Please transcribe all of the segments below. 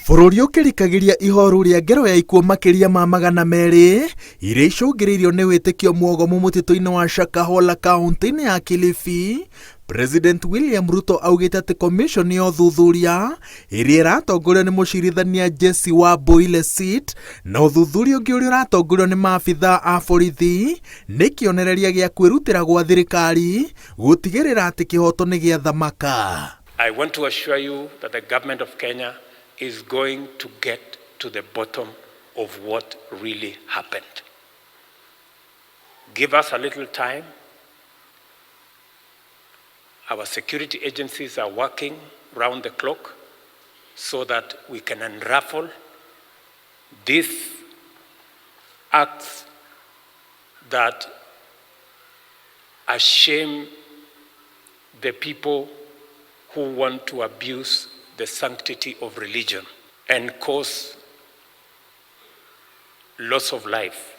Bũrũri ũkĩrikagĩria ihoru rĩa ngero ya ikuũ makĩria ma 200 iria icũngĩrĩirio nĩ wĩtĩkio mwogomu mũtitũ-inĩ wa Shakahola kaunti-inĩ ya Kilifi, President William Ruto augĩte atĩ commission ya ũthuthuria ĩrĩa ĩratongorio nĩ mũcirithania Jesse Wambui Lesit na ũthuthuria ũngĩ ũrĩa ũratongorio nĩ maabithaa a borithi nĩ kĩonereria gĩa kwĩrutĩra gwa thirikari gũtigĩrĩra atĩ kĩhoto nĩ gĩathamaka. I want to assure you that the government of Kenya is going to get to the bottom of what really happened. Give us a little time. Our security agencies are working round the clock so that we can unravel these acts that ashame the people who want to abuse the sanctity of religion and cause loss of life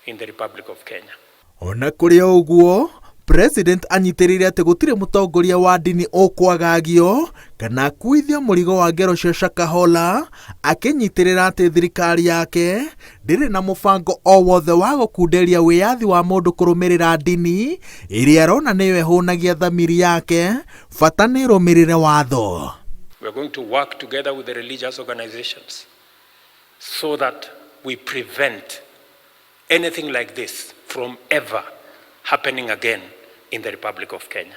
in the Republic of Kenya. Ona kũrĩ o ũguo, President anyitĩrĩire atĩ gũtirĩ mũtongoria wa ndini ũkwagagio kana akuithio mũrigo wa ngero cia Shakahola, akĩnyitĩrĩra atĩ thirikari yake ndĩrĩ na mũbango o wothe wa gũkunderia wĩyathi wa mũndũ kũrũmĩrĩra ndini ĩrĩa arona nĩyo ĩhũnagia thamiri yake, bata nĩ ĩrũmĩrĩre watho. We are going to work together with the religious organizations so that we prevent anything like this from ever happening again in the Republic of Kenya.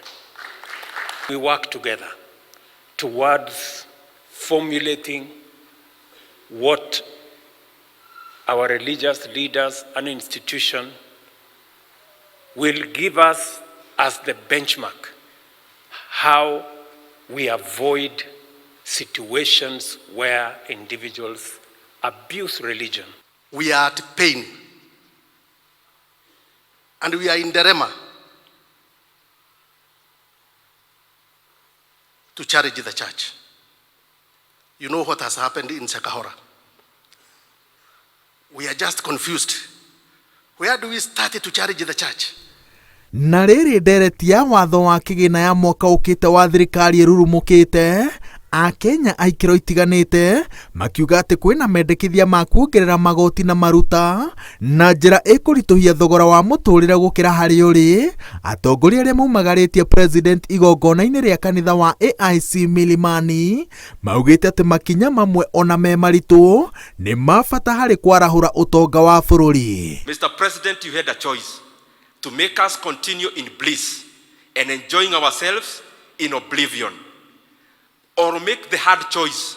We work together towards formulating what our religious leaders and institutions will give us as the benchmark how we avoid situations where individuals abuse religion. We are at pain and we are in dilemma to challenge the church. You know what has happened in Shakahola. We are just confused. Where do we start to challenge the church? Na rĩrĩ ndereti ya watho wa kĩgĩna ya mwaka ũkĩte wa thirikari ĩrurumũkĩte, Akenya a ikĩro itiganĩte makiuga atĩ kwĩna mendekithia ma kuongerera magoti na maruta na njĩra ĩkũritũhia thogora wa mũtũrĩre gũkĩra harĩa ũrĩ. Atongoria arĩa maumagarĩtie President igongona-inĩ rĩa kanitha wa AIC Milimani maugĩte atĩ makinya mamwe ona me maritũ nĩ ma bata harĩ kwarahũra ũtonga wa bũrũri. Mr. President, you had a choice to make us continue in bliss and enjoying ourselves in oblivion, or make the hard choice,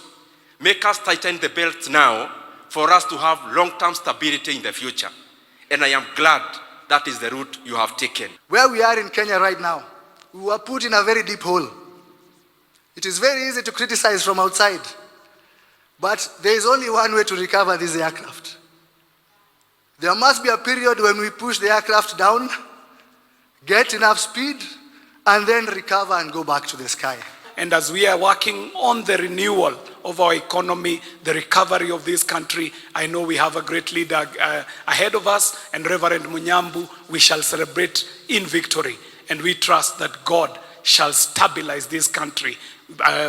make us tighten the belts now for us to have long-term stability in the future. And I am glad that is the route you have taken. Where we are in Kenya right now, we were put in a very deep hole. It is very easy to criticize from outside, but there is only one way to recover this aircraft. There must be a period when we push the aircraft down, get enough speed, and then recover and go back to the sky. And as we are working on the renewal of our economy, the recovery of this country, I know we have a great leader ahead of us, and Reverend Munyambu, we shall celebrate in victory. And we trust that God shall stabilize this country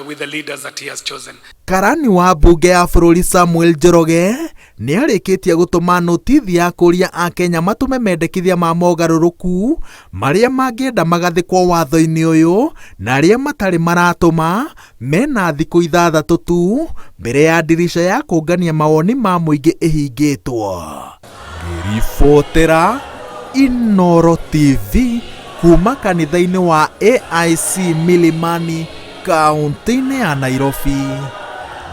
with the leaders that he has chosen. Karani wa mbunge ya bũrũri Samuel Njoroge nĩ arĩkĩtie gũtũma notithi ya kũria Akenya matũme mendekithia ma mogarũrũku marĩa mangĩenda magathĩkwo watho-inĩ ũyũ na arĩa matarĩ maratũma mena thikũ 6 tu mbere ya ndirica ya kũngania mawoni ma mũingĩ ĩhingĩtwo. Ngĩribotera Inooro TV kuma kanitha-inĩ wa AIC Milimani kaunti-inĩ ya Nairobi,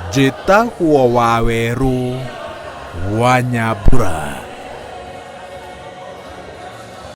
njĩtagwo Wawerũ wa Nyambura.